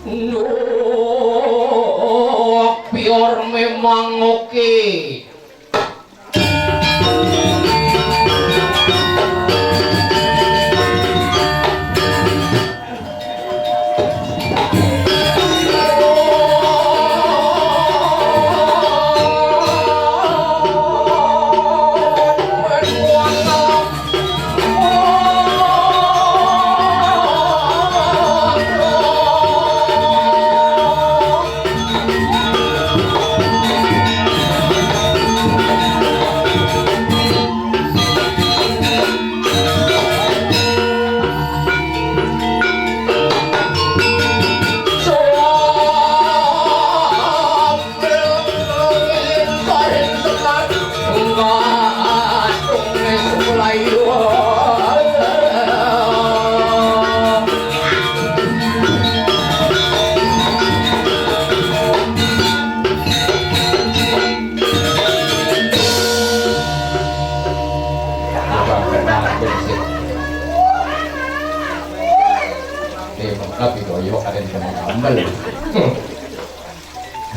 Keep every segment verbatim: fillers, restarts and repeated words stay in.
Nuh, pior memang oke.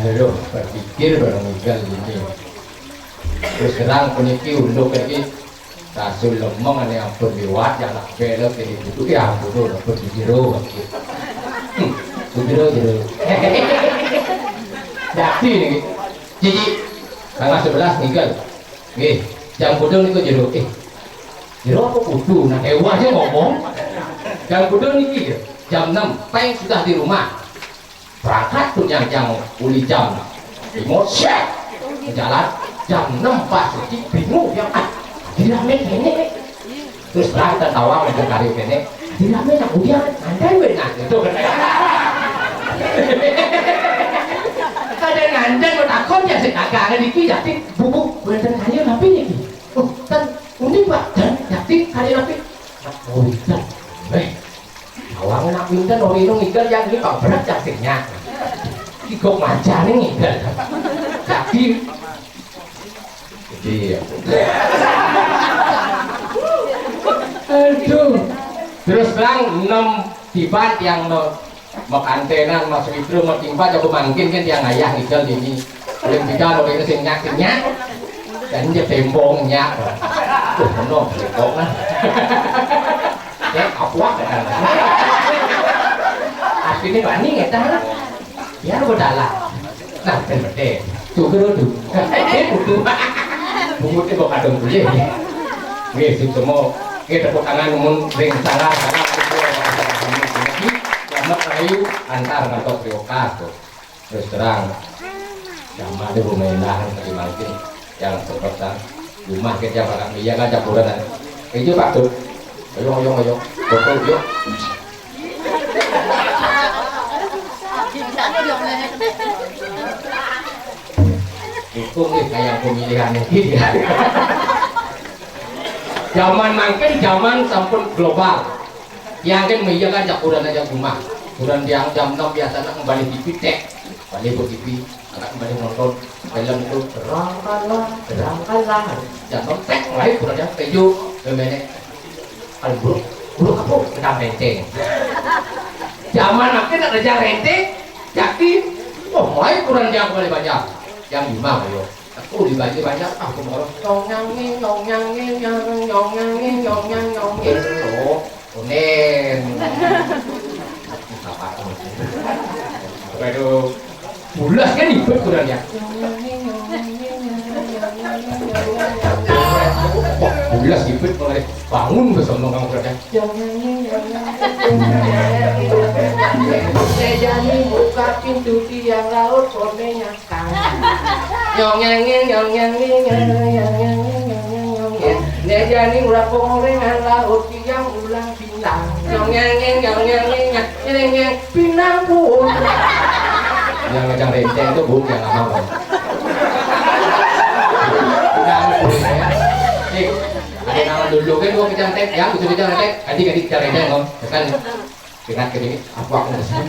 Aduh, berpikir barang Igal ini. Terus terang puniki unduk iki. Sasul lemeng ane ampun liwat, ya nak belok ini duduk, ya ampun, ampun di jero. Hmm, di jero, jero. Jadi niki. Cici, tanggal sebelas Igal. Nggih, jam kudu niku jero. Eh, jero apa kudu? Nah, ewa aja ngomong. Jam kudu niki ya, jam enam, peng sudah di rumah. Berangkat tuh nyang-nyang uli jam lima, set, ke jalan, jam enam pas, jadi bingung dia, ah, dirame kene. Terus terang tertawa macam kari kene, dirame nak udian, nganten we nak, gitu kan. Kada nganten, mau takon ya, sing dagangan iki, jadi bubuk, wonten kaya napi niki? Oh, ten, undi, Pak, dan jadi kaya napi? Nak udian, weh. Awang nak pinten, ora ngitung Igal yang ini Pak berat yang sing nyak. Iki kok macane Igal. Jadi, iya. Aduh. Terus terang, enam tiban yang me-, mekantenan, Mas Widro, metimpa, coba mangkin kan yang ayah Igal ini. Paling tidak, ora ini sing nyak, sing nyak. Dan dia tembong nyak. Tuh, penuh, kok nah. Ya, kapuak kan. Asline bani ngeta. Ya, bedalah. Nah, ben bede. Tuh, kero tuh. Eh, kudu. Bungut kok kadung kulit. Nggih, sing semua. Nggih, tepuk tangan mun ring sanggar, sanggar. Selamat rahayu antar ngantos riokas, tuh. Terus terang, sama ada pemerintahan tadi mangkin yang seperti rumah kerja para iya kan campuran. Itu Pak Dut. Ayo, ayo, ayo. Foto, yuk. Itu nih kayak pemilihan ini. Zaman mangkin zaman sampun global. Tiang kan meja kan campuran aja rumah. Campuran tiang jam enam biasanya kembali T V tek. Balik ke T V, anak kembali nonton film itu, terangkanlah, terangkanlah. Jam enam tek, mulai kurang jam tujuh, memenek. Kalau buruk, buruk apa? Sedang renteng. Zaman makin nak kerja renteng, yakin. Oh, mulai kurang jam kembali banyak. Jam lima, ayo. Aku dibagi banyak, aku mau nyong nyang nyong nyang nyong nyang nyong nyang nyong nyang nyong nyang. Oh, kuning. Apa? Waduh. Bulas kan ribet kurang ya. Wah, bulas ribet mulai bangun bersama kamu kerja. Sejani buka pintu tiang laut, konenya. Nyong nyang nying, nyong nyang nying, nyong nyang nying, nyong nyang nying, nyong nyang nying. Nek jani ora pengorengan laut tiang ulang pinang. Nyong nyang nying, nyong nyang nying, nyong nyang nying, pinang pun. Yang ngejang renteng itu, Bu, yang lama, Bu. Pinang pun, ya. Nih, ada nama dulu kan, gua kejang tek, yang bisa kejang tek, ganti, ganti, kejang renteng, Om. Tekan. Dengar ke sini, aku, aku ke sini.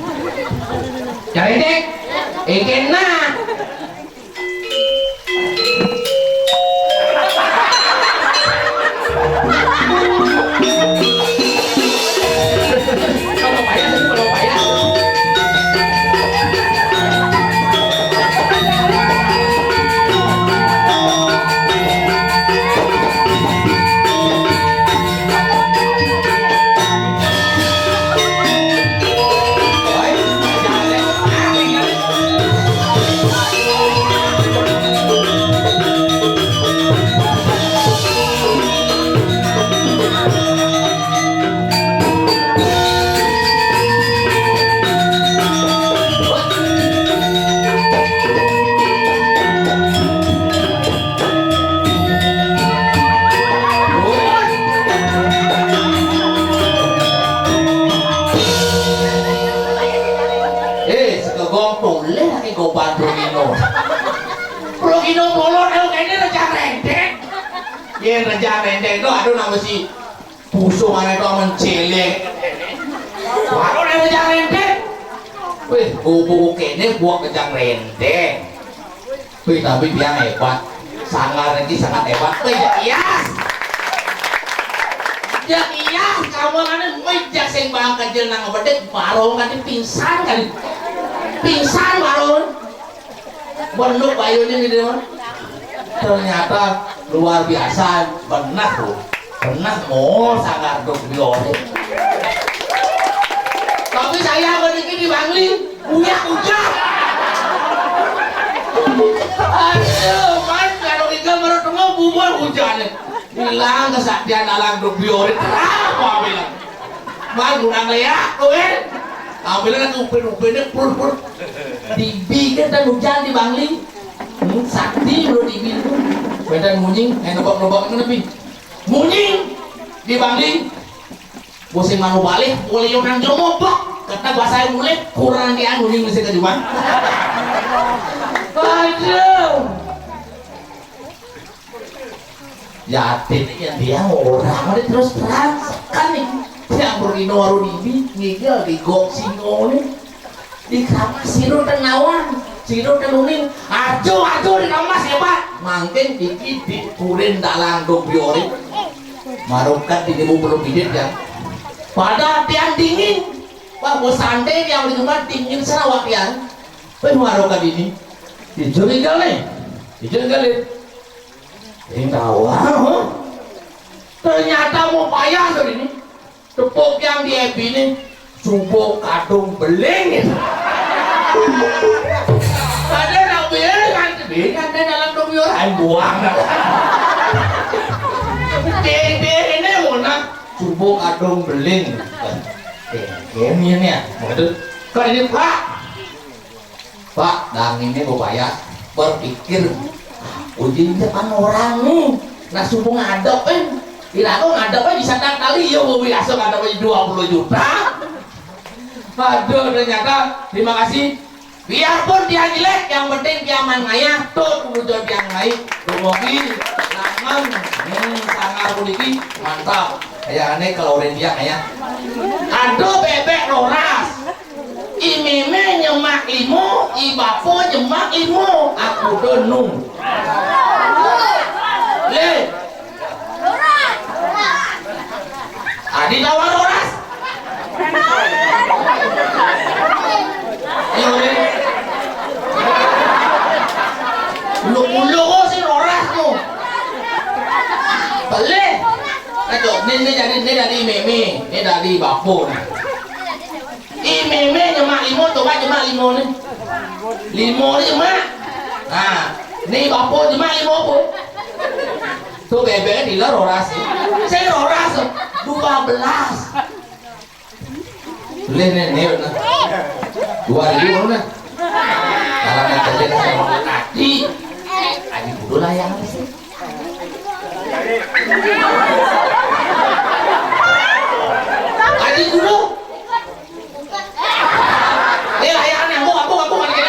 Cari dek, ikan nah. Kalau payah, kalau payah. Yén rejang rendéng to, aduh, nang besi pusung ané to mencélék. Baru deh rejang rendéng. Wéh, gubuk kéné buat rejang rendéng. Wéh, tapi tiang hébat. Sanggar iki sangat hébat. Wéh, jak ias. Jak ias, kamu ané méjak sing bang kecil nang bedek, baru kan pingsan kan. Pingsan baru. Benduk bayuné gitu. Ternyata luar biasa, benah tuh. Benah mol sanggar duk biore. Tapi saya meniki di Bangli, uyak ucap. Aduh, man, kalau kita baru tengok bubur hujan. Hilang kesaktian alang duk biore. Apa bilang? Man, kurang leak kowe. Ambilnya kan upin-upinnya pur-pur. Dibi kan tan hujan di Bangli. Hmm, sakti bro dibi. Wénten munying, eh, nebak-nebak ngono, Bi. Munying di Bangli. Musim anu balik, mulai nang jomo, bak. Kata bahasa mulai kurang dia munying mesti ke Jumang. Aduh. Yatim iki dia orang, ini terus terang, kan nih. Yang berino waru dibi, ngigel di gok singo nih. Di kamar siro ten nawang, siro ten uning. Ajo, ajo di kamar hebat. Mangkin iki di kurin dalang dok biori. Marokat di ibu belum bidit ya. Pada tiang dingin. Wah, mau santai tiang di rumah dingin sarawak tiang. Wéh, marokat ini. Dijur igal nih. Dijur igal nih. Ini tawa, huh? Ternyata mau payah tuh ini. Tepuk yang di Ebi nih. Subuh kadung beling. Ada nak beling kan, beling kan dia dalam dong yo, ayo buang dah. Dek, dek, ini mau nak subuh kadung beling. Dek, ini ya, mau tuh. Kok ini, Pak? Pak, dang ini bapaya berpikir, "Uji depan orang nih, nah subuh ngadep kan, irago ngadep kan bisa tak kali ya, mau biasa ngadep aja dua puluh juta." Aduh, ternyata, terima kasih. Biarpun dia jelek, yang penting dia man ngayah, tuh, kemudian dia ngayah, dumugi, langan, hmm, sangar puniki, mantap. Kayak aneh kalau orang dia ngayah. Aduh, bebek roras. I mémé nyemak limo, i bapo nyemak limo. Aku do nu. Lé. Adi tawar oras. Yo, Lé. Uluk-uluk kok sing oras tu. Pelih. Aduh, ni, ni dari, ni dari mémé, ni dari bapo nah. I mémé nyemak limo, coba nyemak limo ni. Limo ni nyemak. Nah, ni bapo nyemak limo apa? Tu bebek ni lah roras ni. Saya roras tu. Dua belas. Boleh ni, ni, nah. Dua ribu baru nah. Kalau nak kerja sama nanti, lagi dulu lah yang Aji guru. Ni layangan nyambung, ambung, ambung, aja.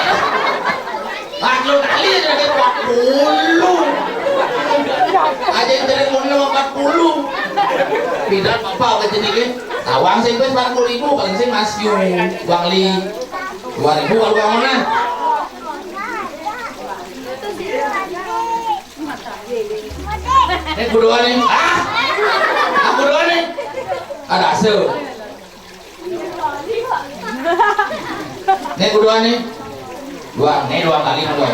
Ah, kilo kali aja lagi empat puluh. Aja yang dari mau empat puluh. Tidak apa-apa, aja ni, kan. Tawang sih, empat puluh ribu, paling sih Mas Yu, Bang Li. Dua ribu kalau kamu nah. Ini kuduan nih. Ah? Aku doang nih. Ada hasil. Ini kuduan nih. Dua, ini dua kali, dua.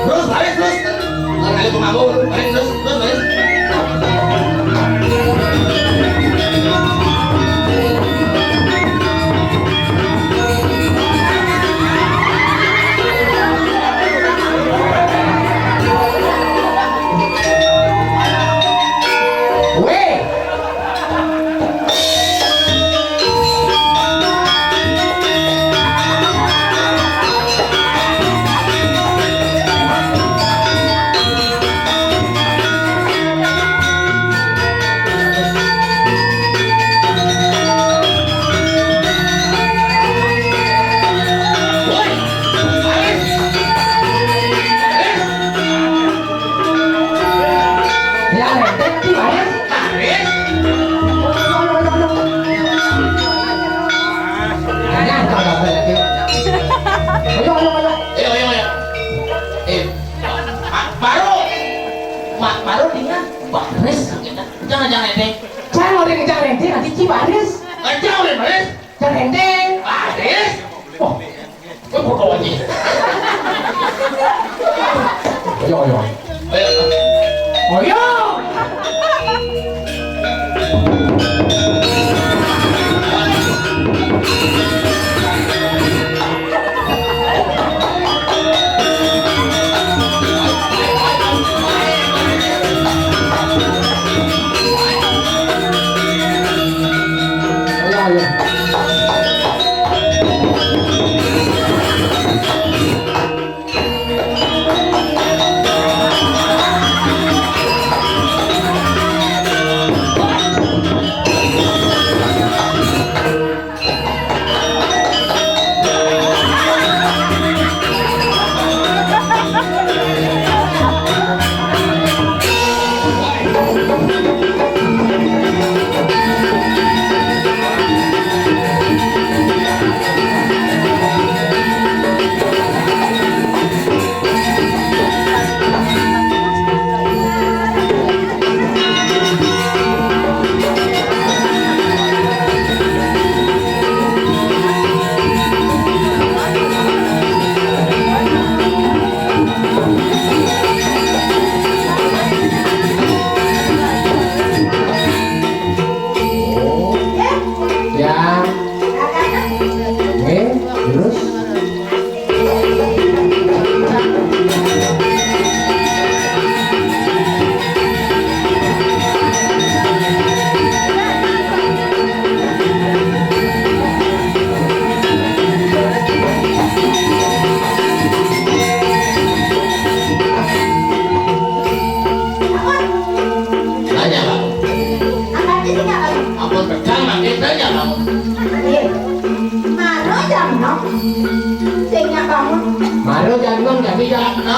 Terus, baris, terus. Bukan kali pemabuk, baris, terus, terus, baris. Ayo, ayo, ayo. Ayo, ayo, ayo. Eh, ma-, baru. Ma-, baru dia baris. Jangan, jangan, Dek. Jangan orang jangan, Dek, nanti ci baris. Jangan orang baris. Jangan, Dek. Baris. Oh. Ayo, ayo. Ayo. Ya. Oke, terus. Nanya, Pak. Apa sih, Kak? Apa pertama kita, Pak? Maro jam enam. Sing nyak bangun. Maro jam enam, tapi jam enem.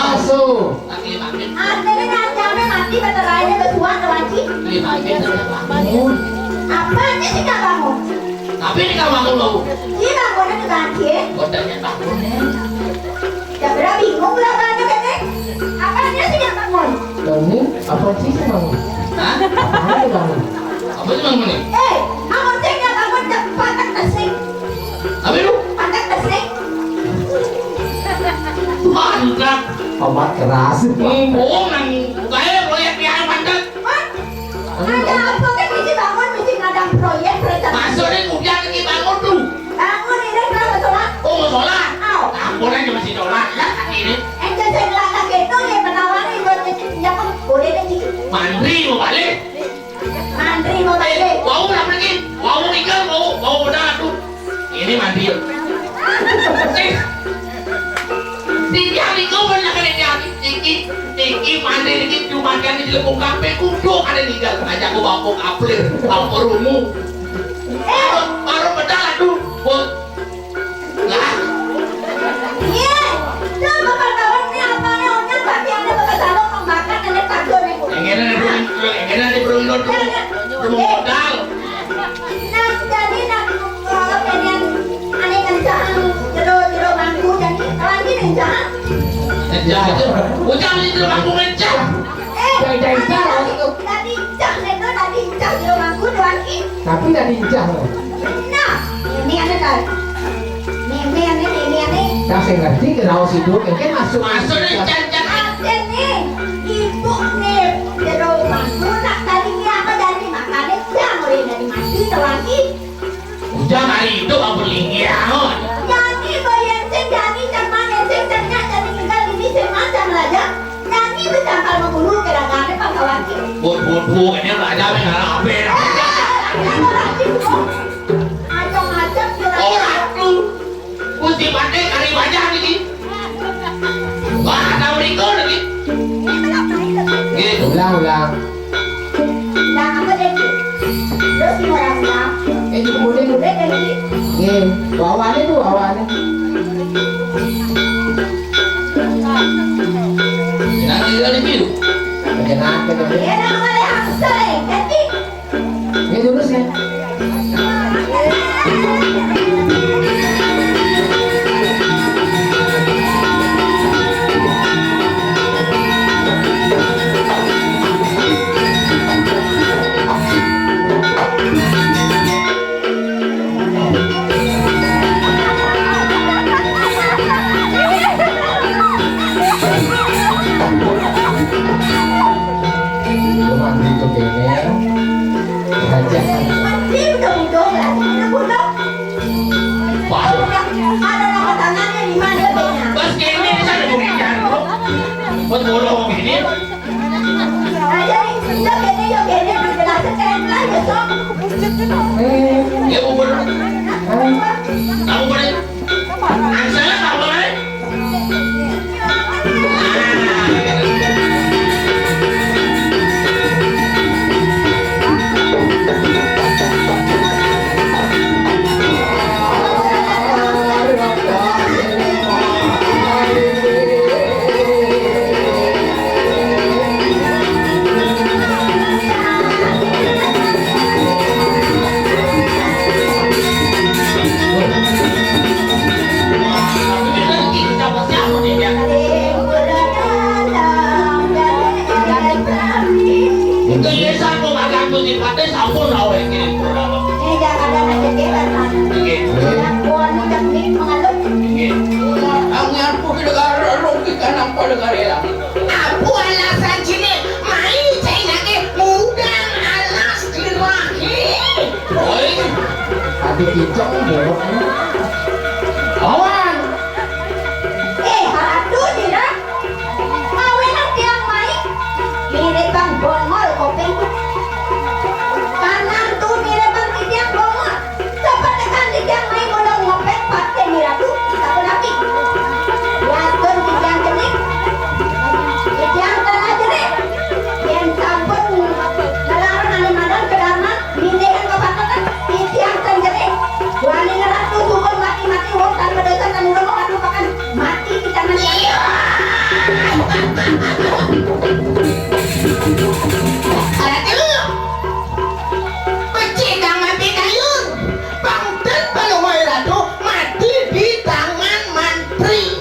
Artinya ngancamnya mati, baterainya bersuara lagi. Apa aja sih nyak bangun? Tapi ini kamu bangun, loh. Iya, bangunnya diganti. Kodenya bangun. Ya, udah bingung lah, banyak, kan? Apa aja sih nyak bangun? Bangun? Apa sih nyak bangun? Hah? Apa aja bangun? Apa sih bangun nih? Eh, kamu cek nyak bangun, cepat, kan, kesing. Apa itu? Pantat kesing. Pantat. Obat keras. Mumpung nang kayak proyek piara pantat. Hah? Ada apa kan mesti bangun, mesti ngadang proyek, proyek. Maksudnya udah lagi bangun tuh. Bangun ini kan mau sholat. Oh, mau sholat? Aw. Ampun aja masih sholat. Ya, ini. Ente saya bilang tak gitu, ya, penawaran buat mesti, ya, kan, boleh deh, Ci. Mantri mau balik. Mantri mau balik. Wau berapa lagi? Wau tinggal, wau, wau udah tuh. Ini mandi. Eh, tinggal itu banyak yang jadi. Tinggi, tinggi mandi ini cuma kan di lepung kafe kudu ada tinggal. Aja aku bawa kaplir, bawa rumu. Eh, baru, baru pedal tuh. Bos. Lah. Iya. Lah, bapak tahu nih apa nih, Onyang, tapi ada bapak salon pembakat, ada takut nih. Yang ini ada burung, yang ini ada burung, burung, burung modal. Nah, jadi nak, eh, pengen ane kencang, jero, jero mangku, jadi lagi kencang. Kencang aja. Ujang di jero mangku kencang. Eh, tadi, tadi, tadi kencang, itu tadi kencang, jero mangku, lagi. Tapi tadi kencang. Nah, ini ada kan. Ini, ini, ini, ini, ini. Dah saya ngerti, ke raos itu, mungkin masuk. Masuk nih, kencang. Ada nih, ibu nih, jero mangku, nak tadi ini apa, jadi makannya siang, udah dari mati, lagi. Ujang hari itu apa linggiah, oh. Jani, boy, ensing, jani, cang, mang, ensing, cang, nyak, jani, tinggal ini, sing, mang, cang, raja. Jani, becangkal, mengulu, kira-kira, pangkawan, sing. Bud, bud, bud, ini raja, ini ngarah apa, ya? Eh, macam-macam, kira-kira. Oh, ratu. Kunci pandai, kari wajah, ini. Wah, ada berikut, ini. Ini kenapa, ini? Gitu. Ulang, ulang. Lah, apa dia, Ci? Terus gimana, Bang? Eh, di kemudian. Udah, kan, Ci? Nggih, bawaannya tuh, bawaannya. Nanti dia di biru. Ada nanti, nanti. Ya, nama dia Hangsel, eh, kan, Ci? Nggih, terus ya. Ada nama tangannya di mana, Benya? Pas kene sana mau bicara, bro. Buat bodoh ini. Nah, jadi, yo kene, yo kene, dijelasin ke Emplang, besok. Ya, bubur. Kamu boleh. Asal apa, boleh? Itu iya, sampun makan putih pate, sampun awake. Ini jangan ada aja kira, Mas. Nggih. Yang kuat udah nih mengeluh. Nggih. Ang ngarep ki negara rugi kan apa negara ya? Apa alasan sini? Mai cai lagi mudang alas kelahi. Oi. Ati kicong borok. Awan. Eh, aduh, Dira. Awenan tiang mai. Mirip bang bongol kopeng. Kanan tuh mirip bang titiang bongol. Cepat tekan titiang mai modal ngopeng pakai miratu. Sapu napi. Yatun titiang jenik. Titiang tanah jenik. Yang sampun ngelarang anu madan ke dalam. Bindehan bapak kan, titiang ten jenik. Wani ngeratu suhun mati-mati wong tanpa dosa, tan urung mengadu pakan mati di tangan saya. Ratu, becik kang mati kayun. Pangten palungguh ratu mati di tangan mantri.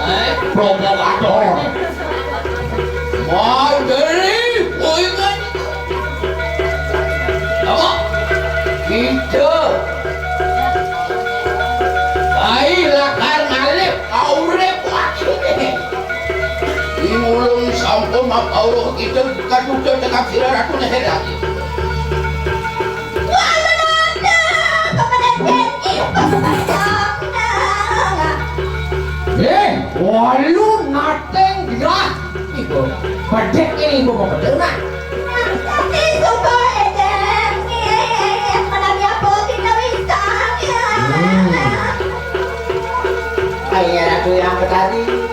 Eh, provokator. Mandiri, kuingan. Apa? Kita. Ai lakar ngalih, aurip wakile. Ing ulun sampun mapauruh kita katutup tekap sira ratu leher lagi. Eh, walu nateng dirah. Ibu, bedek ini ibu mau bedek, nak. Hmm. Ayo, Ratu yang Betari.